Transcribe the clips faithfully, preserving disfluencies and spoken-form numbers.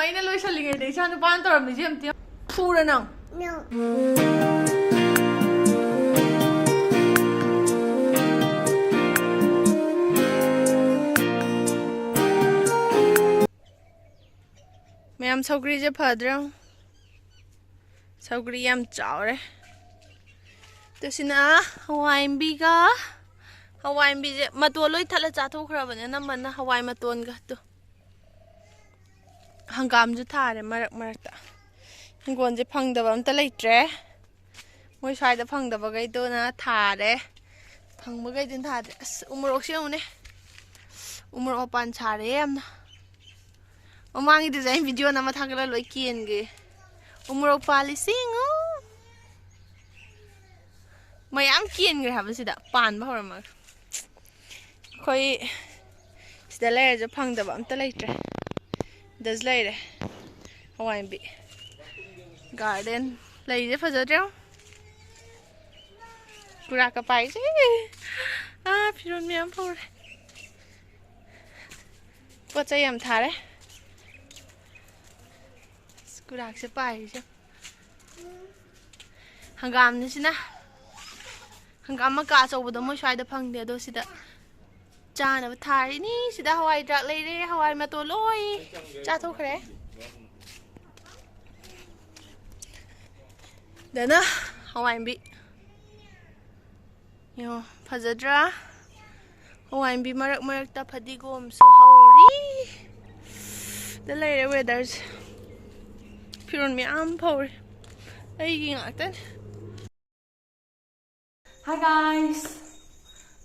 ꯑꯩꯅ ꯂꯣꯏꯁꯜꯂꯤꯉꯩꯗ ꯏꯆꯥ ꯅꯨꯄꯥꯅ ꯇꯧꯔꯝꯃꯤꯁꯦ ꯑꯝꯇ ꯌꯦꯡꯉꯨ꯫ ꯐꯨꯔ ꯅꯪ꯫ ꯃꯌꯥꯝ, ꯁꯧꯒ꯭ꯔꯤꯁꯦ ꯐꯗ꯭ꯔꯥ? ꯁꯧꯒ꯭ꯔꯤ ꯌꯥꯝ ꯆꯥꯎꯔꯦ꯫ ꯑꯗꯨ ꯁꯤꯅ ꯍꯋꯥꯏ ꯃꯨꯕꯤꯒ, ꯍꯋꯥꯏ ꯃꯨꯕꯤꯁꯦ ꯃꯇꯣꯟ ꯂꯣꯏ ꯊꯠꯂ ꯆꯥꯊꯣꯛꯈ꯭ꯔꯕꯅꯦ ꯑꯅꯝꯕꯅ, ꯍꯋꯥꯏ ꯃꯇꯣꯟꯒ꯫ ꯑꯗꯨ ꯍꯪꯒꯥꯝꯁꯨ ꯊꯥꯔꯦ ꯃꯔꯛ ꯃꯔꯛꯇ꯫ ꯍꯤꯡꯒꯣꯜꯁꯦ ꯐꯪꯗꯕ ꯑꯝꯇ ꯂꯩꯇ꯭ꯔꯦ꯫ ꯃꯣꯏ ꯁ꯭ꯋꯥꯏꯗ ꯐꯪꯗꯕꯈꯩꯗꯨꯅ ꯊꯥꯔꯦ, ꯐꯪꯕꯈꯩꯗꯨꯅ ꯊꯥꯗ꯭ꯔꯦ꯫ ꯑꯁ, ꯎꯃꯣꯔꯣꯛꯁꯦ ꯌꯦꯡꯉꯨꯅꯦ, ꯎꯃꯣꯔꯣꯛ ꯃꯄꯥꯟ ꯁꯥꯔꯦ ꯌꯥꯝꯅ꯫ ꯃꯃꯥꯡꯒꯤꯗꯨꯁꯨ ꯑꯩꯅ ꯚꯤꯗꯤꯑꯣ ꯅꯝꯃ ꯊꯥꯒꯠꯂ ꯂꯣꯏ ꯀꯦꯟꯒꯦ꯫ ꯎꯃꯣꯔꯣꯛ ꯄꯥꯜꯂꯤꯁꯤ ꯌꯦꯡꯉꯨ꯫ ꯃꯌꯥꯝ ꯀꯦꯟꯈ꯭ꯔꯦ ꯍꯥꯏꯕ ꯁꯤꯗ, ꯄꯥꯟꯕ ꯍꯧꯔꯝꯃꯒ꯫ ꯑꯩꯈꯣꯏ ꯁꯤꯗ ꯂꯩꯔꯁꯨ ꯐꯪꯗꯕ ꯑꯝꯇ ꯂꯩꯇ꯭ꯔꯦ꯫ ꯗꯁ ꯂꯩꯔꯦ꯫ ꯍꯋꯥꯏ ꯃꯨꯕꯤ꯫ ꯒꯥꯔꯗꯦꯟ꯫ ꯂꯩꯁꯦ ꯐꯖꯗ꯭ꯔꯣ? ꯀꯨꯔꯥꯛꯀ ꯄꯥꯏꯁꯦ꯫ ꯑꯥ, ꯐꯤꯔꯣꯜ ꯃꯌꯥꯝ ꯐꯧꯔꯦ꯫ ꯄꯣꯠ ꯆꯩ ꯌꯥꯝ ꯊꯥꯔꯦ꯫ ꯑꯁ, ꯀꯨꯔꯥꯛꯁꯦ ꯄꯥꯏꯔꯤꯁꯦ꯫ ꯍꯪꯒꯥꯝꯅꯤ ꯁꯤꯅ꯫ ꯍꯪꯒꯥꯝ ꯃꯀꯥ ꯑꯆꯧꯕꯗꯣ ꯃꯣꯏ ꯁ꯭ꯋꯥꯏꯗ ꯐꯪꯗꯦ, ꯑꯗꯣ ꯁꯤꯗ ꯆꯥꯅꯕ ꯊꯥꯔꯤꯅꯤ꯫ ꯁꯤꯗ ꯍꯋꯥꯏ ꯗ꯭ꯔꯥꯛ ꯂꯩꯔꯦ, ꯍꯋꯥꯏ ꯃꯇꯣꯟ ꯂꯣꯏ ꯆꯥꯊꯣꯛꯈ꯭ꯔꯦ꯫ ꯗꯅ ꯍꯋꯥꯏ ꯃꯨꯕꯤ꯫ ꯌꯦꯡꯉꯣ, ꯐꯖꯗ꯭ꯔꯥ? ꯍꯋꯥꯏ ꯃꯨꯕꯤ ꯃꯔꯛ ꯃꯔꯛꯇ ꯐꯗꯤꯒꯣꯝꯁꯨ ꯍꯧꯔꯤ꯫ ꯗ ꯂꯩꯔꯦ ꯋꯦꯗꯔꯁꯦ꯫ ꯐꯤꯔꯣꯜ ꯃꯌꯥꯝ ꯐꯧꯔꯦ꯫ ꯑꯩꯒꯤ ꯉꯥꯛꯇꯅꯦ꯫ Hi guys!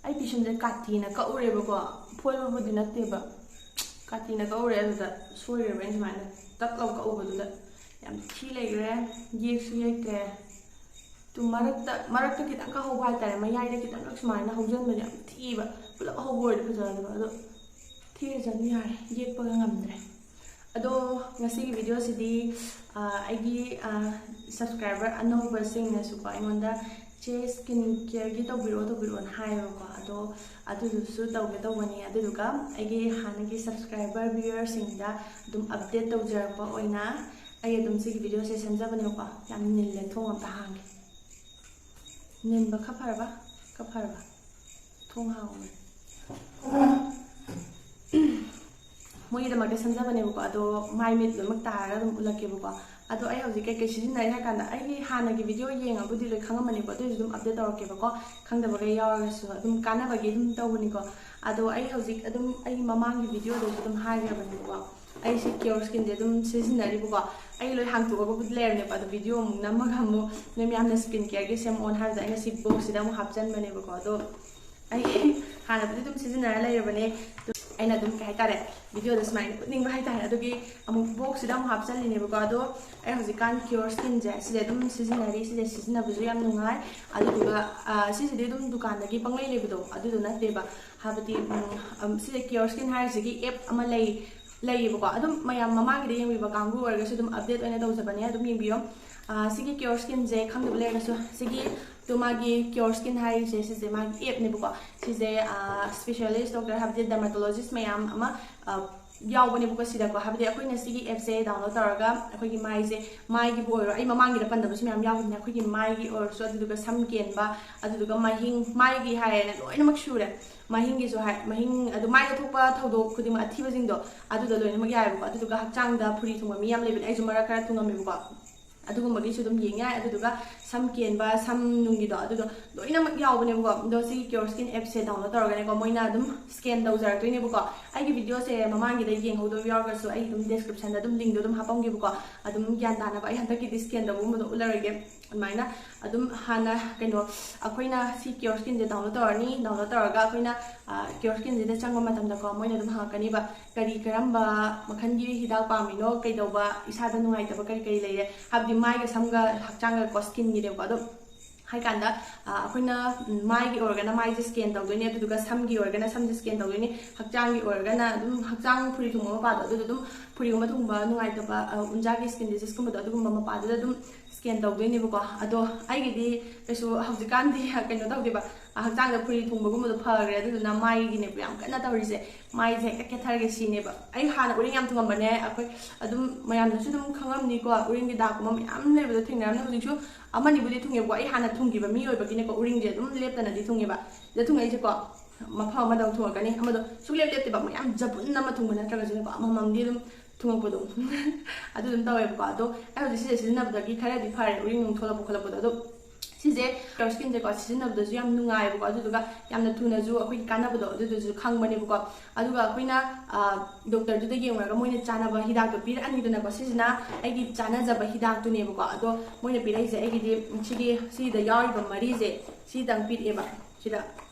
ꯑꯩ ꯄꯤꯁꯨꯝꯁꯦ ꯀꯥꯇꯤꯅ ꯀꯛꯎꯔꯦꯕꯀꯣ, ꯐꯣꯏꯕꯕꯨꯗꯤ ꯅꯠꯇꯦꯕ, ꯀꯥꯇꯤꯅ ꯀꯛꯎꯔꯦ꯫ ꯑꯗꯨꯗ ꯁꯣꯏꯔꯦꯕ ꯑꯩꯅ ꯁꯨꯃꯥꯏꯅ ꯇꯛ ꯂꯥꯎ ꯀꯛꯎꯕꯗꯨꯗ꯫ ꯌꯥꯝ ꯊꯤ ꯂꯩꯈ꯭ꯔꯦ, ꯌꯦꯛꯁꯨ ꯌꯦꯛꯇ꯭ꯔꯦ꯫ ꯑꯗꯨ ꯃꯔꯛꯇ, ꯃꯔꯛꯇ ꯈꯤꯇꯪ ꯈꯛ ꯍꯧꯕ ꯍꯥꯏꯇꯥꯔꯦ, ꯃꯌꯥꯏꯗ ꯈꯤꯇꯪ ꯈꯛ ꯁꯨꯃꯥꯏꯅ ꯍꯧꯖꯤꯟꯕꯁꯦ ꯌꯥꯝ ꯊꯤꯕ, ꯄꯨꯂꯞ ꯍꯧꯕ ꯑꯣꯏꯔꯗꯤ ꯐꯖꯒꯗꯕ꯫ ꯑꯗꯣ ꯊꯤꯔꯁꯅꯨ ꯌꯥꯔꯦ, ꯌꯦꯛꯄꯒ ꯉꯝꯗ꯭ꯔꯦ꯫ ꯑꯗꯣ ꯉꯁꯤꯒꯤ ꯚꯤꯗꯤꯑꯣꯁꯤꯗꯤ, ꯑ, ꯑꯩꯒꯤ, ꯑ, subscriber ꯑꯅꯧꯕꯁꯤꯡꯅꯁꯨꯀꯣ ꯑꯩꯉꯣꯟꯗ ꯆꯦ, ꯁ꯭ꯀꯤꯟ ꯀꯦꯌꯔꯒꯤ ꯇꯧꯕꯤꯔꯛꯑꯣ ꯇꯧꯕꯤꯔꯛꯑꯣꯅ ꯍꯥꯏꯌꯦꯕꯀꯣ꯫ ꯑꯗꯣ ꯑꯗꯨꯗꯨꯁꯨ ꯇꯧꯒꯦ ꯇꯧꯕꯅꯤ꯫ ꯑꯗꯨꯗꯨꯒ ꯑꯩꯒꯤ ꯍꯥꯟꯅꯒꯤ ꯁꯕꯁꯀ꯭ꯔꯥꯏꯕꯔ ꯚ꯭ꯌꯨꯌꯔꯁꯤꯡꯗ ꯑꯗꯨꯝ ꯑꯞꯗꯦꯠ ꯇꯧꯖꯔꯛꯄ ꯑꯣꯏꯅ ꯑꯩ ꯑꯗꯨꯝ ꯁꯤꯒꯤ ꯚꯤꯗꯤꯑꯣꯁꯦ ꯁꯦꯝꯖꯕꯅꯦꯕꯀꯣ꯫ ꯌꯥꯝ ꯅꯤꯜꯂꯦ, ꯊꯣꯡ ꯑꯝꯇ ꯍꯥꯡꯒꯦ꯫ ꯅꯤꯟꯕ ꯈꯔ ꯐꯔꯕ? ꯈꯔ ꯐꯔꯕ? ꯊꯣꯡ ꯍꯥꯡꯉꯨ꯫ ꯃꯣꯏꯒꯤꯗꯃꯛꯇ ꯁꯦꯝꯖꯕꯅꯦꯕꯀꯣ꯫ ꯑꯗꯣ ꯃꯥꯏ ꯃꯤꯠ ꯂꯣꯏꯅꯃꯛ ꯇꯥꯔꯒ ꯑꯗꯨꯝ ꯎꯠꯂꯛꯀꯦꯕꯀꯣ꯫ ꯑꯗꯣ ꯑꯩ ꯍꯧꯖꯤꯛ ꯀꯩꯀꯩ ꯁꯤꯖꯤꯟꯅꯔꯤ ꯍꯥꯏ ꯀꯥꯟꯗ, ꯑꯩꯒꯤ ꯍꯥꯟꯅꯒꯤ ꯚꯤꯗꯤꯑꯣ ꯌꯦꯡꯉꯕꯨꯗꯤ ꯂꯣꯏ ꯈꯪꯉꯝꯃꯅꯤꯀꯣ, ꯑꯗꯨ ꯑꯣꯏꯔꯁꯨ ꯑꯗꯨꯝ ꯑꯞꯗꯦꯠ ꯇꯧꯔꯛꯀꯦꯕꯀꯣ, ꯈꯪꯗꯕꯈꯩ ꯌꯥꯎꯔꯒꯁꯨ ꯑꯗꯨꯝ ꯀꯥꯟꯅꯕꯒꯤ ꯑꯗꯨꯝ ꯇꯧꯕꯅꯤꯀꯣ꯫ ꯑꯗꯣ ꯑꯩ ꯍꯧꯖꯤꯛ ꯑꯗꯨꯝ ꯑꯩꯒꯤ ꯃꯃꯥꯡꯒꯤ ꯚꯤꯗꯤꯑꯣꯗꯁꯨ ꯑꯗꯨꯝ ꯍꯥꯏꯈ꯭ꯔꯕꯅꯦꯕꯀꯣ, ꯑꯩꯁꯦ ꯀꯤꯌꯣꯔ ꯁ꯭ꯀꯤꯟꯁꯦ ꯑꯗꯨꯝ ꯁꯤꯖꯤꯟꯅꯔꯤꯕꯀꯣ꯫ ꯑꯩ ꯂꯣꯏ ꯍꯥꯡꯇꯣꯛꯑꯒꯕꯨꯗꯤ ꯂꯩꯔꯝꯅꯦꯕ, ꯑꯗꯣ ꯚꯤꯗꯤꯑꯣ ꯑꯃꯨꯛ ꯅꯝꯃꯒ ꯑꯃꯨꯛ ꯅꯣꯏ ꯃꯌꯥꯝꯅ ꯁ꯭ꯀꯤꯟ ꯀꯦꯌꯔꯒꯤ ꯁꯦꯝꯃꯛꯑꯣꯅ ꯍꯥꯏꯕꯗ ꯑꯩꯅ ꯁꯤ ꯕꯣꯛꯁꯁꯤꯗ ꯑꯃꯨꯛ ꯍꯥꯞꯆꯟꯕꯅꯦꯕꯀꯣ꯫ ꯑꯗꯣ ꯑꯩ ꯍꯥꯟꯅꯕꯨꯗꯤ ꯑꯗꯨꯝ ꯁꯤꯖꯤꯟꯅꯔ ꯂꯩꯔꯕꯅꯦ꯫ ꯑꯗꯨ ꯑꯩꯅ ꯑꯗꯨꯝ, ꯀꯩ ꯍꯥꯏꯇꯥꯔꯦ, ꯚꯤꯗꯤꯑꯣꯗ ꯁꯨꯃꯥꯏꯅ ꯎꯠꯅꯤꯡꯕ ꯍꯥꯏꯇꯥꯔꯦ꯫ ꯑꯗꯨꯒꯤ ꯑꯃꯨꯛ ꯕꯣꯛꯁꯁꯤꯗ ꯑꯃꯨꯛ ꯍꯥꯞꯆꯜꯂꯤꯅꯦꯕꯀꯣ꯫ ꯑꯗꯣ ꯑꯩ ꯍꯧꯖꯤꯛꯀꯥꯟ ꯀꯤꯌꯣꯔ ꯁ꯭ꯀꯤꯟꯁꯦ ꯁꯤꯁꯦ ꯑꯗꯨꯝ ꯁꯤꯖꯤꯟꯅꯔꯤ, ꯁꯤꯁꯦ ꯁꯤꯖꯤꯟꯅꯕꯁꯨ ꯌꯥꯝ ꯅꯨꯡꯉꯥꯏ꯫ ꯑꯗꯨꯗꯨꯒ ꯑ, ꯁꯤꯁꯤꯗꯤ ꯑꯗꯨꯝ ꯗꯨꯀꯥꯟꯗꯒꯤ ꯄꯪꯂꯩ ꯂꯩꯕꯗꯣ ꯑꯗꯨꯗꯣ ꯅꯠꯇꯦꯕ꯫ ꯍꯥꯏꯕꯗꯤ ꯎꯝ, ꯎꯝ, ꯁꯤꯁꯦ ꯀꯤꯌꯣꯔ ꯁ꯭ꯀꯤꯟ ꯍꯥꯏꯔꯤꯁꯤꯒꯤ ꯑꯦꯞ ꯑꯃ ꯂꯩ, ꯂꯩꯌꯦꯕꯀꯣ꯫ ꯑꯗꯨꯝ ꯃꯌꯥꯝ ꯃꯃꯥꯡꯒꯤꯗ ꯌꯦꯡꯕꯤꯕ ꯀꯥꯡꯕꯨ ꯑꯣꯏꯔꯒꯁꯨ ꯑꯗꯨꯝ ꯑꯞꯗꯦꯠ ꯑꯣꯏꯅ ꯇꯧꯖꯕꯅꯦ, ꯑꯗꯨꯝ ꯌꯦꯡꯕꯤꯌꯣ꯫ ꯑ, ꯁꯤꯒꯤ ꯀꯤꯌꯣꯔ ꯁ꯭ꯀꯤꯟꯁꯦ ꯈꯪꯗꯕ ꯂꯩꯔꯒꯁꯨ, ꯁꯤꯒꯤ ꯇꯨ ꯃꯥꯒꯤ ꯀꯤꯌꯣꯔ ꯁ꯭ꯀꯤꯟ ꯍꯥꯏꯔꯤꯁꯦ ꯁꯤꯁꯦ ꯃꯥꯒꯤ ꯑꯦꯞꯅꯦꯕꯀꯣ꯫ ꯁꯤꯁꯦ ꯁ꯭ꯄꯦꯁꯤꯌꯦꯂꯤꯁ ꯗꯣꯛꯇꯔ, ꯍꯥꯏꯕꯗꯤ ꯗꯔꯃꯥꯇꯣꯂꯣꯖꯤꯁ ꯃꯌꯥꯝ ꯑꯃ ꯑ, ꯌꯥꯎꯕꯅꯦꯕꯀꯣ ꯁꯤꯗꯀꯣ꯫ ꯍꯥꯏꯕꯗꯤ ꯑꯩꯈꯣꯏꯅ ꯁꯤꯒꯤ ꯑꯦꯞꯁꯦ ꯗꯥꯎꯟꯂꯣꯗ ꯇꯧꯔꯒ ꯑꯩꯈꯣꯏꯒꯤ ꯃꯥꯏꯁꯦ, ꯃꯥꯏꯒꯤꯕꯨ ꯑꯣꯏꯔꯣ, ꯑꯩ ꯃꯃꯥꯡꯒꯤꯗ ꯄꯟꯗꯕꯁꯨ ꯃꯌꯥꯝ ꯌꯥꯎꯈꯤꯕꯅꯦ, ꯑꯩꯈꯣꯏꯒꯤ ꯃꯥꯏꯒꯤ ꯑꯣꯏꯔꯁꯨ, ꯑꯗꯨꯗꯨꯒ ꯁꯝ ꯀꯦꯟꯕ, ꯑꯗꯨꯗꯨꯒ ꯃꯍꯤꯡ, ꯃꯥꯏꯒꯤ ꯍꯥꯏꯔꯦꯅ ꯂꯣꯏꯅꯃꯛ ꯁꯨꯔꯦ꯫ ꯃꯍꯤꯡꯒꯤꯁꯨ ꯍꯥꯏ, ꯃꯍꯤꯡ, ꯑꯗꯨ ꯃꯥꯏꯗ ꯊꯣꯛꯄ ꯊꯧꯗꯣꯛ ꯈꯨꯗꯤꯡꯃꯛ, ꯑꯊꯤꯕꯁꯤꯡꯗꯣ ꯑꯗꯨꯗꯣ ꯂꯣꯏꯅꯃꯛ ꯌꯥꯏꯑꯕꯀꯣ꯫ ꯑꯗꯨꯗꯨꯒ ꯍꯛꯆꯥꯡꯗ ꯐꯨꯔꯤ ꯊꯨꯡꯕ ꯃꯤ ꯌꯥꯝ ꯂꯩꯕꯅꯦ, ꯑꯩꯁꯨ ꯃꯔꯛ ꯈꯔ ꯊꯨꯡꯉꯝꯃꯦꯕꯀꯣ꯫ ꯑꯗꯨꯒꯨꯝꯕꯒꯤꯁꯨ ꯑꯗꯨꯝ ꯌꯦꯡ ꯌꯥꯏ꯫ ꯑꯗꯨꯗꯨꯒ ꯁꯝ ꯀꯦꯟꯕ, ꯁꯝ ꯅꯨꯡꯒꯤꯗꯣ, ꯑꯗꯨꯗꯣ ꯂꯣꯏꯅꯃꯛ ꯌꯥꯎꯕꯅꯦꯕꯀꯣ꯫ ꯑꯗꯣ ꯁꯤꯒꯤ ꯀꯤꯌꯣꯔ ꯁ꯭ꯀꯤꯟ ꯑꯦꯞꯁꯦ ꯗꯥꯎꯟꯂꯣꯗ ꯇꯧꯔꯒꯅꯦꯀꯣ, ꯃꯣꯏꯅ ꯑꯗꯨꯝ ꯁ꯭ꯀꯦꯟ ꯇꯧꯖꯔꯛꯇꯣꯏꯅꯦꯕꯀꯣ꯫ ꯑꯩꯒꯤ ꯚꯤꯗꯤꯑꯣꯁꯦ ꯃꯃꯥꯡꯒꯤꯗ ꯌꯦꯡꯍꯧꯗꯕ ꯌꯥꯎꯔꯒꯁꯨ ꯑꯩ ꯑꯗꯨꯝ ꯗꯤꯁꯀ꯭ꯔꯤꯞꯁꯟꯗ ꯑꯗꯨꯝ ꯂꯤꯡꯗꯣ ꯑꯗꯨꯝ ꯍꯥꯞꯄꯝꯒꯦꯕꯀꯣ꯫ ꯑꯗꯨꯝ ꯒ꯭ꯌꯥꯟ ꯇꯥꯅꯕ꯫ ꯑꯩ ꯍꯟꯗꯛꯀꯤꯗꯤ ꯁ꯭ꯀꯦꯟ ꯇꯧꯕꯒꯨꯝꯕꯗꯣ ꯎꯠꯂꯔꯣꯏꯒꯦ꯫ ꯑꯗꯨꯃꯥꯏꯅ ꯑꯗꯨꯝ ꯍꯥꯟꯅ ꯀꯩꯅꯣ, ꯑꯩꯈꯣꯏꯅ ꯁꯤ ꯀꯤꯌꯣꯔ ꯁ꯭ꯀꯤꯟꯁꯦ ꯗꯥꯎꯟꯂꯣꯗ ꯇꯧꯔꯅꯤ꯫ ꯗꯥꯎꯟꯂꯣꯗ ꯇꯧꯔꯒ ꯑꯩꯈꯣꯏꯅ ꯀꯤꯌꯣꯔ ꯁ꯭ꯀꯤꯟꯁꯤꯗ ꯆꯪꯕ ꯃꯇꯝꯗꯀꯣ, ꯃꯣꯏꯅ ꯑꯗꯨꯝ ꯍꯪꯉꯛꯀꯅꯤꯕ ꯀꯔꯤ, ꯀꯔꯝꯕ ꯃꯈꯜꯒꯤ ꯍꯤꯗꯥꯛ ꯄꯥꯝꯃꯤꯅꯣ, ꯀꯩꯗꯧꯕ ꯏꯁꯥꯗ ꯅꯨꯡꯉꯥꯏꯇꯕ ꯀꯔꯤ ꯀꯔꯤ ꯂꯩꯔꯦ, ꯍꯥꯏꯕꯗꯤ ꯃꯥꯏꯒ ꯁꯝꯒ ꯍꯛꯆꯥꯡꯒ ꯀꯣ, ꯁ꯭ꯀꯤꯟꯒꯤꯅꯦꯕꯀꯣ꯫ ꯑꯗꯣ ꯍꯥꯏꯀꯥꯟꯗ ꯑ, ꯑꯩꯈꯣꯏꯅ ꯎꯝ, ꯃꯥꯏꯒꯤ ꯑꯣꯏꯔꯒꯅ ꯃꯥꯏꯁꯦ ꯁ꯭ꯀꯦꯟ ꯇꯧꯗꯣꯏꯅꯦ, ꯑꯗꯨꯗꯨꯒ ꯁꯝꯒꯤ ꯑꯣꯏꯔꯒꯅ ꯁꯝꯁꯦ ꯁ꯭ꯀꯦꯟ ꯇꯧꯗꯣꯏꯅꯦ, ꯍꯛꯆꯥꯡꯒꯤ ꯑꯣꯏꯔꯒꯅ ꯑꯗꯨꯝ ꯍꯛꯆꯥꯡ ꯐꯨꯔꯤ ꯊꯨꯡꯕ ꯃꯄꯥꯗꯣ, ꯑꯗꯨꯗꯣ ꯑꯗꯨꯝ ꯐꯨꯔꯤꯒꯨꯝꯕ ꯊꯨꯡꯕ ꯅꯨꯡꯉꯥꯏꯇꯕ, ꯑ, ꯎꯟꯖꯥꯒꯤ ꯁ꯭ꯀꯤꯟ ꯗꯤꯖꯤꯁꯀꯨꯝꯕꯗꯣ, ꯑꯗꯨꯒꯨꯝꯕ ꯃꯄꯥꯗꯨꯗ ꯑꯗꯨꯝ ꯁ꯭ꯀꯦꯟ ꯇꯧꯗꯣꯏꯅꯦꯕꯀꯣ꯫ ꯑꯗꯣ ꯑꯩꯒꯤꯗꯤ ꯀꯩꯁꯨ ꯍꯧꯖꯤꯛꯀꯥꯟꯗꯤ ꯀꯩꯅꯣ ꯇꯧꯗꯦꯕ, ꯍꯛꯆꯥꯡꯗ ꯐꯨꯔꯤ ꯊꯨꯡꯕꯒꯨꯝꯕꯗꯣ ꯐꯈ꯭ꯔꯦ꯫ ꯑꯗꯨꯗꯨꯅ ꯃꯥꯏꯒꯤꯅꯦꯕ ꯌꯥꯝ ꯀꯟꯅ ꯇꯧꯔꯤꯁꯦ, ꯃꯥꯏꯁꯦ ꯍꯦꯛꯇ ꯀꯦꯊꯔꯒꯦ ꯁꯤꯅꯦꯕ꯫ ꯑꯩ ꯍꯥꯟꯅ ꯎꯔꯤꯡ ꯌꯥꯝ ꯊꯨꯡꯉꯝꯕꯅꯦ, ꯑꯩꯈꯣꯏ ꯑꯗꯨꯝ ꯃꯌꯥꯝꯅꯁꯨ ꯑꯗꯨꯝ ꯈꯪꯉꯝꯅꯤꯀꯣ, ꯎꯔꯤꯡꯒꯤ ꯗꯥꯛꯀꯨꯝꯕ ꯃꯌꯥꯝ ꯂꯩꯕꯗꯣ ꯊꯦꯡꯅꯔꯝꯅꯤ꯫ ꯍꯧꯖꯤꯛꯁꯨ ꯑꯃꯅꯤꯕꯨꯗꯤ ꯊꯨꯡꯉꯦꯕꯀꯣ꯫ ꯑꯩ ꯍꯥꯟꯅ ꯊꯨꯡꯈꯤꯕ ꯃꯤ ꯑꯣꯏꯕꯒꯤꯅꯦꯀꯣ, ꯎꯔꯤꯡꯁꯦ ꯑꯗꯨꯝ ꯂꯦꯞꯇꯅꯗꯤ ꯊꯨꯡꯉꯦꯕ꯫ ꯁꯤꯗ ꯊꯨꯡꯉꯛꯏꯁꯦꯀꯣ, ꯃꯐꯝ ꯑꯃꯗ ꯑꯃꯨꯛ ꯊꯨꯡꯉꯛꯀꯅꯤ, ꯑꯃꯗꯣ ꯁꯨꯡꯂꯦꯞ ꯂꯦꯞꯇꯦꯕ, ꯃꯌꯥꯝ ꯖꯕꯨꯟ ꯑꯃ ꯊꯨꯡꯕ ꯅꯠꯇ꯭ꯔꯒꯁꯨꯅꯦꯀꯣ, ꯑꯃꯃꯝꯗꯤ ꯑꯗꯨꯝ ꯊꯨꯡꯉꯛꯄꯗꯣ ꯑꯗꯨ ꯑꯗꯨꯝ ꯇꯧꯋꯦꯕꯀꯣ꯫ ꯑꯗꯣ ꯑꯩ ꯍꯧꯖꯤꯛ ꯁꯤꯁꯦ ꯁꯤꯖꯤꯟꯅꯕꯗꯒꯤ ꯈꯔꯗꯤ ꯐꯔꯦ, ꯎꯔꯤꯡ ꯅꯨꯡ ꯊꯣꯛꯂꯛꯄ ꯈꯣꯠꯂꯛꯄꯗꯣ꯫ ꯑꯗꯣ ꯁꯤꯁꯦ ꯀꯤꯌꯣꯔ ꯁ꯭ꯀꯤꯟꯁꯦꯀꯣ ꯁꯤꯖꯤꯟꯅꯕꯗꯁꯨ ꯌꯥꯝ ꯅꯨꯡꯉꯥꯏꯕꯀꯣ, ꯑꯗꯨꯗꯨꯒ ꯌꯥꯝꯅ ꯊꯨꯅꯁꯨ ꯑꯩꯈꯣꯏꯒꯤ ꯀꯥꯟꯅꯕꯗꯣ ꯑꯗꯨꯗꯨꯁꯨ ꯈꯪꯕꯅꯦꯕꯀꯣ꯫ ꯑꯗꯨꯒ ꯑꯩꯈꯣꯏꯅ ꯗꯣꯛꯇꯔꯗꯨꯗ ꯌꯦꯡꯉꯨꯔꯒ ꯃꯣꯏꯅ ꯆꯥꯅꯕ ꯍꯤꯗꯥꯛꯇꯣ ꯄꯤꯔꯛꯑꯅꯤꯗꯅꯀꯣ꯫ ꯁꯤꯁꯤꯅ ꯑꯩꯒꯤ ꯆꯥꯅꯖꯕ ꯍꯤꯗꯥꯛꯇꯨꯅꯦꯕꯀꯣ꯫ ꯑꯗꯣ ꯃꯣꯏꯅ ꯄꯤꯔꯛꯏꯁꯦ ꯑꯩꯒꯤꯗꯤ ꯁꯤꯒꯤ ꯁꯤꯗ ꯌꯥꯎꯔꯤꯕ ꯃꯔꯤꯁꯦ ꯁꯤꯗꯪ ꯄꯤꯔꯛꯑꯦꯕ꯫ ꯁꯤꯗ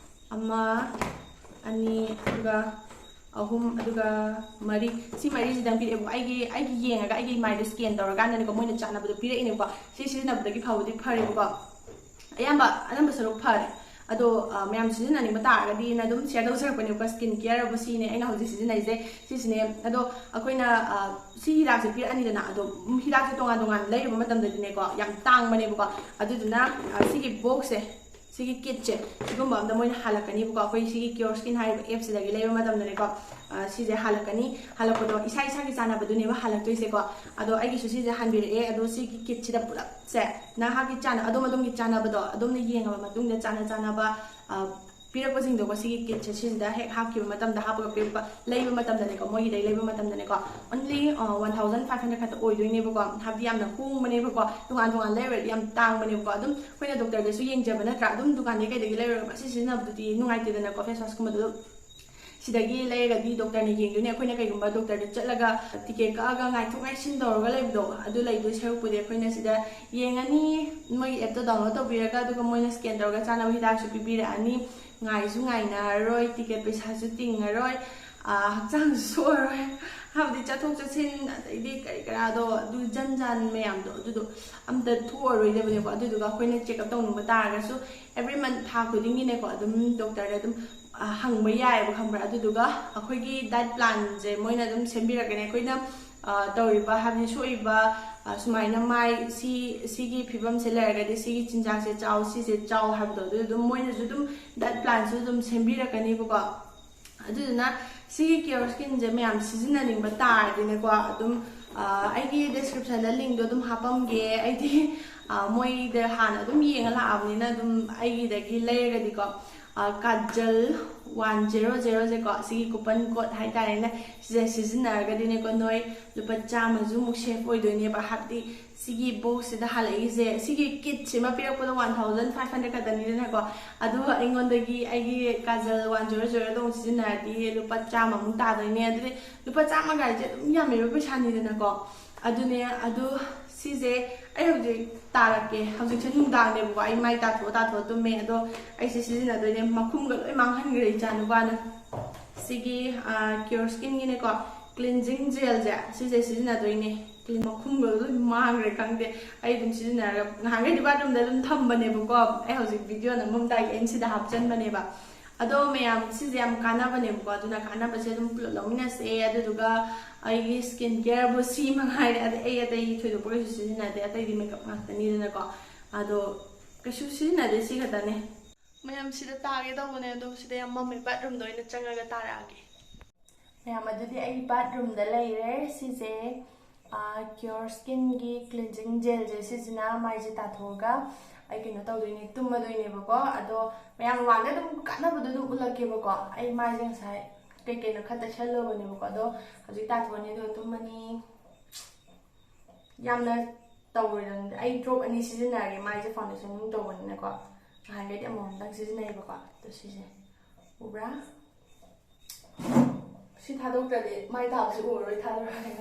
ꯑꯃ, ꯑꯅꯤ, ꯑꯗꯨꯒ ꯑꯍꯨꯝ, ꯑꯗꯨꯒ ꯃꯔꯤ, ꯁꯤ ꯃꯔꯤꯁꯤꯗꯪ ꯄꯤꯔꯛꯑꯦꯕꯀꯣ꯫ ꯑꯩꯒꯤ ꯑꯩꯒꯤ ꯌꯦꯡꯉꯒ ꯑꯩꯒꯤ ꯃꯥꯏꯗꯣ ꯁ꯭ꯀꯦꯟ ꯇꯧꯔꯀꯥꯟꯗꯅꯦꯀꯣ ꯃꯣꯏꯅ ꯆꯥꯅꯕꯗꯣ ꯄꯤꯔꯛꯏꯅꯦꯕꯀꯣ꯫ ꯁꯤ ꯁꯤꯖꯤꯟꯅꯕꯗꯒꯤ ꯐꯕꯨꯗꯤ ꯐꯔꯦꯕꯀꯣ, ꯑꯌꯥꯝꯕ ꯑꯅꯝꯕ ꯁꯔꯨꯛ ꯐꯔꯦ꯫ ꯑꯗꯣ ꯑ, ꯃꯌꯥꯝ ꯁꯤꯖꯤꯟꯅꯅꯤꯡꯕ ꯇꯥꯔꯒꯗꯤꯅ ꯑꯗꯨꯝ ꯁꯤꯌꯔ ꯇꯧꯖꯔꯛꯄꯅꯦꯕꯀꯣ꯫ ꯁ꯭ꯀꯤꯟ ꯀꯤꯌꯔ ꯑꯕꯨ ꯁꯤꯅꯦ ꯑꯩꯅ ꯍꯧꯖꯤꯛ ꯁꯤꯖꯤꯟꯅꯩꯁꯦ, ꯁꯤꯁꯤꯅꯦ꯫ ꯑꯗꯣ ꯑꯩꯈꯣꯏꯅ ꯑ, ꯁꯤ ꯍꯤꯗꯥꯛꯁꯦ ꯄꯤꯔꯛꯑꯅꯤꯗꯅ, ꯑꯗꯣ ꯎꯝ, ꯍꯤꯗꯥꯛꯁꯦ ꯇꯣꯉꯥꯟ ꯇꯣꯉꯥꯟ ꯂꯩꯔꯨꯕ ꯃꯇꯝꯗꯗꯤꯅꯦꯀꯣ ꯌꯥꯝ ꯇꯥꯡꯕꯅꯦꯕꯀꯣ꯫ ꯑꯗꯨꯗꯨꯅ ꯑ, ꯁꯤꯒꯤ ꯕꯣꯛꯁꯁꯦ, ꯁꯤꯒꯤ ꯀꯤꯠꯁꯦ ꯁꯤꯒꯨꯝꯕ ꯑꯝꯗ ꯃꯣꯏꯅ ꯍꯥꯜꯂꯛꯀꯅꯤꯕꯀꯣ꯫ ꯑꯩꯈꯣꯏ ꯁꯤꯒꯤ ꯀꯤꯌꯣꯔ ꯁ꯭ꯀꯤꯟ ꯍꯥꯏꯔꯤꯕ ꯑꯦꯞꯁꯤꯗꯒꯤ ꯂꯩꯕ ꯃꯇꯝꯗꯅꯦꯀꯣ, ꯑ, ꯁꯤꯁꯦ ꯍꯥꯜꯂꯛꯀꯅꯤ꯫ ꯍꯥꯜꯂꯛꯄꯗꯣ ꯏꯁꯥ ꯏꯁꯥꯒꯤ ꯆꯥꯅꯕꯗꯨꯅꯦꯕ ꯍꯥꯜꯂꯛꯇꯣꯏꯁꯦꯀꯣ꯫ ꯑꯗꯣ ꯑꯩꯒꯤꯁꯨ ꯁꯤꯁꯦ ꯍꯥꯟꯕꯤꯔꯛꯑꯦ꯫ ꯑꯗꯣ ꯁꯤꯒꯤ ꯀꯤꯠꯁꯤꯗ ꯄꯨꯂꯞꯁꯦ ꯅꯍꯥꯛꯀꯤ ꯆꯥꯅ-, ꯑꯗꯣꯝ ꯑꯗꯣꯝꯒꯤ ꯆꯥꯅꯕꯗꯣ ꯑꯗꯣꯝꯅ ꯌꯦꯡꯉꯕ ꯃꯇꯨꯡꯗ ꯆꯥꯅ ꯆꯥꯅꯕ, ꯑ, ꯄꯤꯔꯛꯄꯁꯤꯡꯗꯣꯀꯣ, ꯁꯤꯒꯤ ꯀꯤꯠꯁꯦ ꯁꯤꯁꯤꯗ ꯍꯦꯛ ꯍꯥꯞꯈꯤꯕ ꯃꯇꯝꯗ, ꯍꯥꯞꯄꯒ ꯄꯤꯔꯛꯄ ꯂꯩꯕ ꯃꯇꯝꯗꯅꯦꯀꯣ, ꯃꯣꯏꯒꯤꯗꯩ ꯂꯩꯕ ꯃꯇꯝꯗꯅꯦꯀꯣ, only one thousand five hundred ꯈꯛꯇ ꯑꯣꯏꯗꯣꯏꯅꯦꯕꯀꯣ꯫ ꯍꯥꯏꯕꯗꯤ ꯌꯥꯝꯅ ꯍꯣꯡꯕꯅꯦꯕꯀꯣ, ꯇꯣꯉꯥꯟ ꯇꯣꯉꯥꯟ ꯂꯩꯔꯨꯔꯗꯤ ꯌꯥꯝ ꯇꯥꯡꯕꯅꯦꯕꯀꯣ꯫ ꯑꯗꯨꯝ ꯑꯩꯈꯣꯏꯅ ꯗꯣꯛꯇꯔꯗꯁꯨ ꯌꯦꯡꯖꯕ ꯅꯠꯇ꯭ꯔꯥ, ꯑꯗꯨꯝ ꯗꯨꯀꯥꯟꯗꯩ ꯀꯩꯗꯒꯤ ꯂꯩꯔꯨꯔꯒ ꯃꯁꯤ ꯁꯤꯖꯤꯟꯅꯕꯗꯨꯗꯤ ꯅꯨꯡꯉꯥꯏꯇꯦꯗꯅꯀꯣ, ꯐꯦꯁ ꯋꯥꯁꯀꯨꯝꯕꯗꯣ ꯑꯗꯨꯝ ꯁꯤꯗꯒꯤ ꯂꯩꯔꯒꯗꯤ ꯗꯣꯛꯇꯔꯅ ꯌꯦꯡꯗꯣꯏꯅꯦ꯫ ꯑꯩꯈꯣꯏꯅ ꯀꯩꯒꯨꯝꯕ ꯗꯣꯛꯇꯔꯗ ꯆꯠꯂꯒ ꯇꯤꯀꯦꯠ ꯀꯛꯑꯒ ꯉꯥꯏꯊꯣꯛ ꯉꯥꯏꯁꯤꯟ ꯇꯧꯔꯒ ꯂꯩꯕꯗꯣ, ꯑꯗꯨ ꯂꯩꯗꯣꯏ ꯁꯔꯨꯛꯄꯨꯗꯤ ꯑꯩꯈꯣꯏꯅ ꯁꯤꯗ ꯌꯦꯡꯉꯅꯤ, ꯃꯣꯏꯒꯤ ꯑꯦꯞꯇꯣ ꯗꯥꯎꯟꯂꯣꯗ ꯇꯧꯕꯤꯔꯒ, ꯑꯗꯨꯒ ꯃꯣꯏꯅ ꯁ꯭ꯀꯦꯟ ꯇꯧꯔꯒ ꯆꯥꯅꯕ ꯍꯤꯗꯥꯛꯁꯨ ꯄꯤꯕꯤꯔꯛꯑꯅꯤ꯫ ꯉꯥꯏꯁꯨ ꯉꯥꯏꯅꯔꯔꯣꯏ, ꯇꯤꯀꯦꯠ ꯄꯩꯁꯥꯁꯨ ꯇꯤꯡꯉꯔꯣꯏ, ꯑꯥ, ꯍꯛꯆꯥꯡꯁꯨ ꯁꯣꯛꯑꯔꯣꯏ꯫ ꯍꯥꯏꯕꯗꯤ ꯆꯠꯊꯣꯛ ꯆꯠꯁꯤꯟ ꯑꯗꯩꯗꯤ ꯀꯔꯤ ꯀꯔꯥꯗꯣ, ꯑꯗꯨ ꯖꯟ ꯖꯥꯟ ꯃꯌꯥꯝꯗꯣ ꯑꯗꯨꯗꯣ ꯑꯝꯇ ꯊꯣꯛꯑꯔꯣꯏꯗꯕꯅꯦꯀꯣ꯫ ꯑꯗꯨꯗꯨꯒ ꯑꯩꯈꯣꯏꯅ ꯆꯦꯛꯑꯞ ꯇꯧꯅꯤꯡꯕ ꯇꯥꯔꯒꯁꯨ ꯑꯦꯕ꯭ꯔꯤ ꯃꯟꯠ, ꯊꯥ ꯈꯨꯗꯤꯡꯒꯤꯅꯦꯀꯣ, ꯑꯗꯨꯝ ꯗꯣꯛꯇꯔꯗ ꯑꯗꯨꯝ, ꯑ, ꯍꯪꯕ ꯌꯥꯏꯑꯕ, ꯈꯪꯕ꯭ꯔꯥ? ꯑꯗꯨꯗꯨꯒ ꯑꯩꯈꯣꯏꯒꯤ ꯗꯥꯏꯠ ꯄ꯭ꯂꯥꯟꯁꯦ ꯃꯣꯏꯅ ꯑꯗꯨꯝ ꯁꯦꯝꯕꯤꯔꯛꯀꯅꯤ꯫ ꯑꯩꯈꯣꯏꯅ ꯑ, ꯇꯧꯔꯤꯕ, ꯍꯥꯏꯕꯗꯤ ꯁꯣꯛꯏꯕ, ꯑ, ꯁꯨꯃꯥꯏꯅ ꯃꯥꯏ ꯁꯤ, ꯁꯤꯒꯤ ꯐꯤꯕꯝꯁꯦ ꯂꯩꯔꯒꯗꯤ ꯁꯤꯒꯤ ꯆꯤꯟꯖꯥꯛꯁꯦ ꯆꯥꯎ, ꯁꯤꯁꯦ ꯆꯥꯎ ꯍꯥꯏꯕꯗꯣ, ꯑꯗꯨ ꯑꯗꯨꯝ ꯃꯣꯏꯅꯁꯨ ꯑꯗꯨꯝ diet planꯁꯨ ꯑꯗꯨꯝ ꯁꯦꯝꯕꯤꯔꯛꯀꯅꯤꯕꯀꯣ꯫ ꯑꯗꯨꯗꯨꯅ ꯁꯤꯒꯤ Care Skinꯁꯦ ꯃꯌꯥꯝ ꯁꯤꯖꯤꯟꯅꯅꯤꯡꯕ ꯇꯥꯔꯗꯤꯅꯦꯀꯣ, ꯑꯗꯨꯝ, ꯑ, ꯑꯩꯒꯤ descriptionꯗ linkꯇꯣ ꯑꯗꯨꯝ ꯍꯥꯞꯄꯝꯒꯦ꯫ ꯑꯩꯗꯤ, ꯑ, ꯃꯣꯏꯗ ꯍꯥꯟꯅ ꯑꯗꯨꯝ ꯌꯦꯡꯉ ꯂꯥꯛꯑꯕꯅꯤꯅ ꯑꯗꯨꯝ ꯑꯩꯒꯤꯗꯒꯤ ꯂꯩꯔꯒꯗꯤꯀꯣ, ꯑ, ꯀꯥꯖꯜ ꯋꯥꯟ ꯖꯦꯔꯣ ꯖꯦꯔꯣꯁꯦꯀꯣ, ꯁꯤꯒꯤ coupon code ꯍꯥꯏꯇꯥꯔꯦꯅꯦ, ꯁꯤꯁꯦ ꯁꯤꯖꯤꯟꯅꯔꯒꯗꯤꯅꯦꯀꯣ, ꯅꯣꯏ ꯂꯨꯄꯥ ꯆꯥꯝꯃꯁꯨ ꯑꯃꯨꯛ save ꯑꯣꯏꯗꯣꯏꯅꯦꯕ꯫ ꯍꯥꯏꯕꯗꯤ ꯁꯤꯒꯤ boxꯁꯤꯗ ꯍꯜꯂꯛꯏꯁꯦ, ꯁꯤꯒꯤ kitꯁꯤꯃ ꯄꯤꯔꯛꯄꯗ one thousand five hundred ꯈꯛꯇꯅꯤꯗꯅꯀꯣ, ꯑꯗꯨꯒ ꯑꯩꯉꯣꯟꯗꯒꯤ ꯑꯩꯒꯤ ꯀꯥꯖꯜ ꯋꯥꯟ ꯖꯦꯔꯣ ꯖꯦꯔꯣꯗꯣ ꯑꯃꯨꯛ ꯁꯤꯖꯤꯟꯅꯔꯗꯤ ꯂꯨꯄꯥ ꯆꯥꯝꯃꯃꯨꯛ ꯇꯥꯗꯣꯏꯅꯦ꯫ ꯑꯗꯨꯗꯤ ꯂꯨꯄꯥ ꯆꯥꯝꯃ ꯀꯥꯏꯁꯦ ꯑꯗꯨꯝ ꯌꯥꯝꯃꯤꯕ ꯄꯩꯁꯥꯅꯤꯗꯅꯀꯣ꯫ ꯑꯗꯨꯅꯦ, ꯑꯗꯨ ꯁꯤꯁꯦ ꯑꯩ ꯍꯧꯖꯤꯛ ꯇꯥꯔꯛꯀꯦ꯫ ꯍꯧꯖꯤꯛꯁꯦ ꯅꯨꯡꯗꯥꯡꯅꯦꯕꯀꯣ, ꯑꯩ ꯃꯥꯏ ꯇꯥꯊꯣꯛꯑ ꯇꯥꯊꯣꯛꯑ ꯇꯨꯝꯃꯦ꯫ ꯑꯗꯣ ꯑꯩꯁꯦ ꯁꯤꯖꯤꯟꯅꯗꯣꯏꯅꯦ꯫ ꯃꯈꯨꯝꯒ ꯂꯣꯏ ꯃꯥꯡꯍꯟꯈ꯭ꯔꯦ ꯏꯆꯥ ꯅꯨꯄꯥꯅ꯫ ꯁꯤꯒꯤ, ꯑ, Care Skinꯒꯤꯅꯦꯀꯣ, cleansing gelꯁꯦ, ꯁꯤꯁꯦ ꯁꯤꯖꯤꯟꯅꯗꯣꯏꯅꯦ꯫ Clean ꯃꯈꯨꯝꯒ ꯂꯣꯏ ꯃꯥꯡꯈ꯭ꯔꯦ, ꯈꯪꯗꯦ꯫ ꯑꯩ ꯑꯗꯨꯝ ꯁꯤꯖꯤꯟꯅꯔꯒ, ꯅꯍꯥꯟꯈꯩꯗꯤ bathroomꯗ ꯑꯗꯨꯝ ꯊꯝꯕꯅꯦꯕꯀꯣ꯫ ꯑꯩ ꯍꯧꯖꯤꯛ video ꯅꯝꯃꯝꯗꯥꯏꯒꯤ ꯑꯩꯅ ꯁꯤꯗ ꯍꯥꯞꯆꯟꯕꯅꯦꯕ꯫ ꯑꯗꯣ ꯃꯌꯥꯝ, ꯁꯤꯁꯦ ꯌꯥꯝ ꯀꯥꯟꯅꯕꯅꯦꯕꯀꯣ, ꯑꯗꯨꯅ ꯀꯥꯟꯅꯕꯁꯦ ꯑꯗꯨꯝ ꯄꯨꯂꯞ ꯂꯧꯃꯤꯟꯅꯁꯦ꯫ ꯑꯗꯨꯗꯨꯒ ꯑꯩꯒꯤ skin careꯕꯨ ꯁꯤ ꯃꯉꯥꯏꯔꯦ꯫ ꯑꯗꯩ ꯑꯩ ꯑꯇꯩ ꯊꯣꯏꯗꯣꯛꯄ ꯀꯩꯁꯨ ꯁꯤꯖꯤꯟꯅꯗꯦ, ꯑꯇꯩꯗꯤ makeup ꯉꯥꯛꯇꯅꯤꯗꯅꯀꯣ꯫ ꯑꯗꯣ ꯀꯩꯁꯨ ꯁꯤꯖꯤꯟꯅꯗꯦ, ꯁꯤ ꯈꯛꯇꯅꯦ꯫ ꯃꯌꯥꯝ, ꯁꯤꯗ ꯇꯥꯒꯦ ꯇꯧꯕꯅꯦ, ꯑꯗꯣ ꯁꯤꯗ ꯌꯥꯝ ꯃꯝꯃꯦ, bathroomꯗ ꯑꯣꯏꯅ ꯆꯪꯉꯒ ꯇꯥꯔꯛꯑꯒꯦ꯫ ꯃꯌꯥꯝ, ꯑꯗꯨꯗꯤ ꯑꯩ bathroomꯗ ꯂꯩꯔꯦ꯫ ꯁꯤꯁꯦ, ꯑꯥ, Care Skinꯒꯤ cleansing gelꯁꯦ, ꯁꯤꯁꯤꯅ ꯃꯥꯏꯁꯦ ꯇꯥꯊꯣꯛꯑꯒ ꯑꯩ ꯀꯩꯅꯣ ꯇꯧꯗꯣꯏꯅꯦ, ꯇꯨꯝꯃꯗꯣꯏꯅꯦꯕꯀꯣ꯫ ꯑꯗꯣ ꯃꯌꯥꯝ ꯃꯃꯥꯡꯗ ꯑꯗꯨꯝ ꯀꯥꯟꯅꯕꯗꯣ ꯑꯗꯨꯝ ꯎꯠꯂꯛꯀꯦꯕꯀꯣ꯫ ꯑꯩ ꯃꯥꯏꯁꯦ ꯉꯁꯥꯏ ꯀꯩ ꯀꯩꯅꯣ ꯈꯔ ꯇꯩꯁꯜꯂꯨꯕꯅꯦꯕꯀꯣ, ꯑꯗꯣ ꯍꯧꯖꯤꯛ ꯇꯥꯊꯣꯛꯑꯅꯤ ꯑꯗꯨꯒ ꯇꯨꯝꯃꯅꯤ꯫ ꯌꯥꯝꯅ ꯇꯧꯔꯣꯏꯗꯕꯅꯤꯗ꯫ ꯑꯩ drop ꯑꯅꯤ ꯁꯤꯖꯤꯟꯅꯔꯒꯦ, ꯃꯥꯏꯁꯦ foundation ꯅꯨꯡ ꯇꯧꯕꯅꯤꯅꯀꯣ꯫ ꯅꯍꯥꯟꯈꯩꯗꯤ ꯑꯃꯃꯝꯗꯪ ꯁꯤꯖꯤꯟꯅꯩꯌꯦꯕꯀꯣ꯫ ꯑꯗꯣ ꯁꯤꯁꯦ ꯎꯕ꯭ꯔꯥ? ꯁꯤ ꯊꯥꯗꯣꯛꯇ꯭ꯔꯗꯤ ꯃꯥꯏ ꯇꯥꯕꯁꯤ ꯎꯔꯔꯣꯏ, ꯊꯥꯗꯣꯔꯛꯑꯒꯦ꯫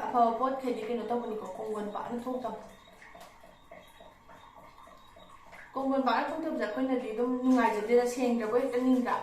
ꯑꯐꯕ ꯄꯣꯠꯈꯩꯗꯤ ꯀꯩꯅꯣ ꯇꯧꯕꯅꯤꯀꯣ, ꯀꯣꯡꯒꯣꯟ ꯄꯥꯛꯅ ꯊꯣꯛꯇꯕ꯫ ꯀꯣꯡꯒꯣꯟ ꯄꯥꯛꯅ ꯊꯣꯛꯇꯕꯁꯦ ꯑꯩꯈꯣꯏꯅꯗꯤ ꯑꯗꯨꯝ ꯅꯨꯡꯉꯥꯏꯖꯗꯦꯗ, ꯁꯦꯡꯗ꯭ꯔꯕꯣꯏ ꯍꯦꯛꯇ ꯅꯤꯡꯗ꯭ꯔꯥ?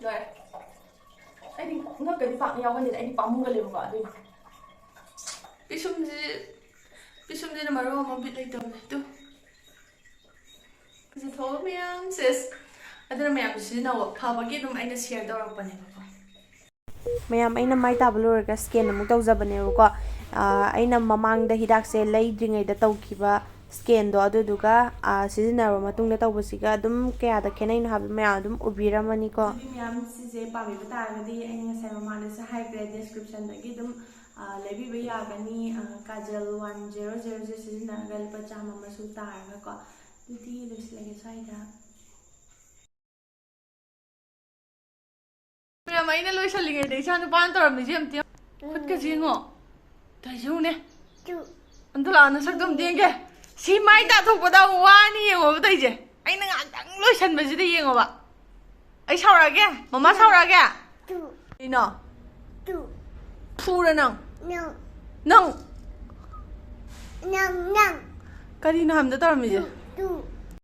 ꯂꯣꯏꯔꯦ꯫ ꯑꯩꯗꯤ ꯉꯛꯀꯗꯤ ꯄꯥꯛꯅ ꯌꯥꯎꯒꯟꯗꯦꯗ, ꯑꯩꯗꯤ ꯄꯥꯝꯃꯨꯒꯜꯂꯦꯕꯀꯣ, ꯑꯗꯨꯏꯅꯦ꯫ ꯄꯤꯁꯨꯝꯁꯤ, ꯄꯤꯁꯨꯝꯁꯤꯅ ꯃꯔꯣꯟ ꯑꯃ ꯕꯤꯠ ꯂꯩꯇꯕꯅꯦ꯫ ꯇꯨ꯫ ꯐꯖꯊꯣꯛꯑꯣ ꯃꯌꯥꯝ, ꯁꯦꯁ꯫ ꯑꯗꯨꯅ ꯃꯌꯥꯝꯁꯨ ꯁꯤꯖꯤꯟꯅꯧꯑꯣ꯫ ꯐꯕꯒꯤ ꯑꯗꯨꯝ ꯑꯩꯅ ꯁꯤꯌꯔ ꯇꯧꯔꯛꯄꯅꯦꯕꯀꯣ꯫ ꯃꯌꯥꯝ, ꯑꯩꯅ ꯃꯥꯏ ꯇꯥꯕ ꯂꯣꯏꯔꯒ ꯁ꯭ꯀꯦꯟ ꯑꯃꯨꯛ ꯇꯧꯖꯕꯅꯦꯕꯀꯣ꯫ ꯑꯥ, ꯑꯩꯅ ꯃꯃꯥꯡꯗ ꯍꯤꯗꯥꯛꯁꯦ ꯂꯩꯗ꯭ꯔꯤꯉꯩꯗ ꯇꯧꯈꯤꯕ ꯁ꯭ꯀꯦꯟꯗꯣ, ꯑꯗꯨꯗꯨꯒ, ꯑꯥ, ꯁꯤꯖꯤꯟꯅꯔꯕ ꯃꯇꯨꯡꯗ ꯇꯧꯕꯁꯤꯒ ꯑꯗꯨꯝ ꯀꯌꯥꯗ ꯈꯦꯠꯅꯩꯅꯣ ꯍꯥꯏꯕꯗꯣ ꯃꯌꯥꯝ ꯑꯗꯨꯝ ꯎꯕꯤꯔꯝꯃꯅꯤꯀꯣ꯫ ꯑꯗꯨꯗꯤ ꯃꯌꯥꯝ, ꯁꯤꯁꯦ ꯄꯥꯝꯕꯤꯕ ꯇꯥꯔꯒꯗꯤ ꯑꯩꯅ ꯉꯁꯥꯏ ꯃꯃꯥꯡꯗꯁꯨ ꯍꯥꯏꯈ꯭ꯔꯦ, ꯗꯤꯁꯀ꯭ꯔꯤꯞꯁꯟꯗꯒꯤ ꯑꯗꯨꯝ, ꯑꯥ, ꯂꯩꯕꯤꯕ ꯌꯥꯒꯅꯤ꯫ ꯑꯥ, ꯀꯥꯖꯜ ꯋꯥꯟ ꯖꯦꯔꯣ ꯖꯦꯔꯣꯁꯦ ꯁꯤꯖꯤꯟꯅꯔꯒ ꯂꯨꯄꯥ ꯆꯥꯝꯃ ꯑꯃꯁꯨ ꯇꯥꯔꯒꯀꯣ꯫ ꯑꯗꯨꯗꯤ ꯂꯣꯏꯁꯤꯜꯂꯒꯦ ꯁ꯭ꯋꯥꯏꯗ꯫ ꯃꯌꯥꯝ, ꯑꯩꯅ ꯂꯣꯏꯁꯜꯂꯤꯉꯩꯗ ꯏꯆꯥ ꯅꯨꯄꯥꯅ ꯇꯧꯔꯝꯃꯤꯁꯦ ꯑꯝꯇ ꯌꯦꯡꯉꯨ꯫ ꯈꯨꯠꯀꯁꯦ ꯌꯦꯡꯉꯣ꯫ ꯇꯧꯏꯁꯦ ꯌꯦꯡꯉꯨꯅꯦ꯫ ꯇꯨ꯫ ꯑꯝꯇ ꯂꯥꯛꯑꯣ, ꯅꯁꯛꯇꯣ ꯑꯝꯇ ꯌꯦꯡꯒꯦ꯫ ꯁꯤ ꯃꯥꯏ ꯇꯥꯊꯣꯛꯄꯗ ꯑꯃꯨꯛ ꯋꯥꯅꯤ ꯌꯦꯡꯉꯣꯕ ꯇꯧꯏꯁꯦ꯫ ꯑꯩꯅ ꯉꯥꯛꯇꯪ ꯂꯣꯏꯁꯟꯕꯁꯤꯗ ꯌꯦꯡꯉꯣꯕ꯫ ꯑꯩ ꯁꯥꯎꯔꯛꯑꯒꯦ? ꯃꯃꯥ ꯁꯥꯎꯔꯛꯑꯒꯦ? ꯇꯨ꯫ ꯀꯩꯅꯣ? ꯇꯨ꯫ ꯐꯨꯔ ꯅꯪ? ꯅꯪ꯫ ꯅꯪ꯫ ꯅꯪ, ꯅꯪ꯫ ꯀꯔꯤꯅꯣ ꯍꯥꯏꯕꯗ ꯇꯧꯔꯝꯃꯤꯁꯦ? Two, two.